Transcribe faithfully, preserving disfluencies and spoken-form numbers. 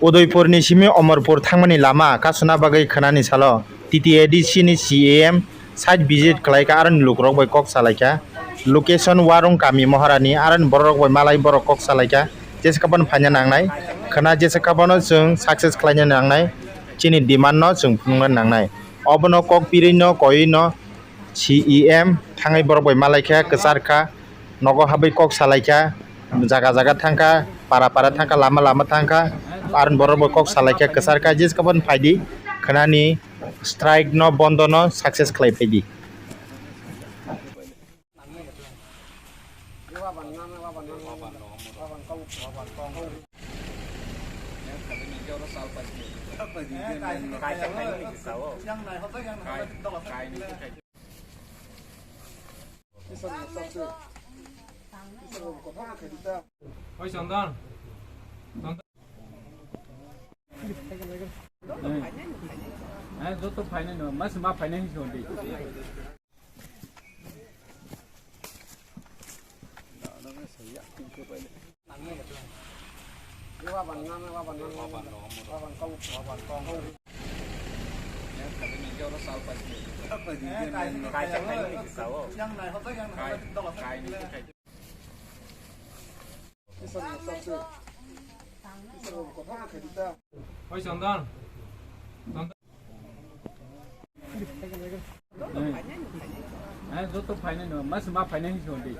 Udaipurni simi Omorpur thangmani lama kasuna bagwi khwnani salo T T A D C ni C E M site visit khlaikha, aroni lukurok bai kok salaikha. Location Warung kami Moharani, aroni bororok bai malai borok kok salaikha. Jesa kabano phaina nangnai, khwna jesa kabano chwng success khlaina nangnai, chini demand no chwng phunukna nangnai. Obono kok pirino koino C E M thangwi borok bai malaikha, kwcharkha, nogo habwi kok salaikha, jaga jaga thangkha, para para thangkha, lama lama thangkha, aroni borok bai kok salaikha, kwcharkha, jesa kabano phaidi, khwnani strike no, bondo no success khlai phaidi. Oi, Chondon. Eh, joto phainai no, mas ma phainai hinwi songdi. Oi, Chondon. Eh, joto phainai no, mas ma phainai hinwi songdi.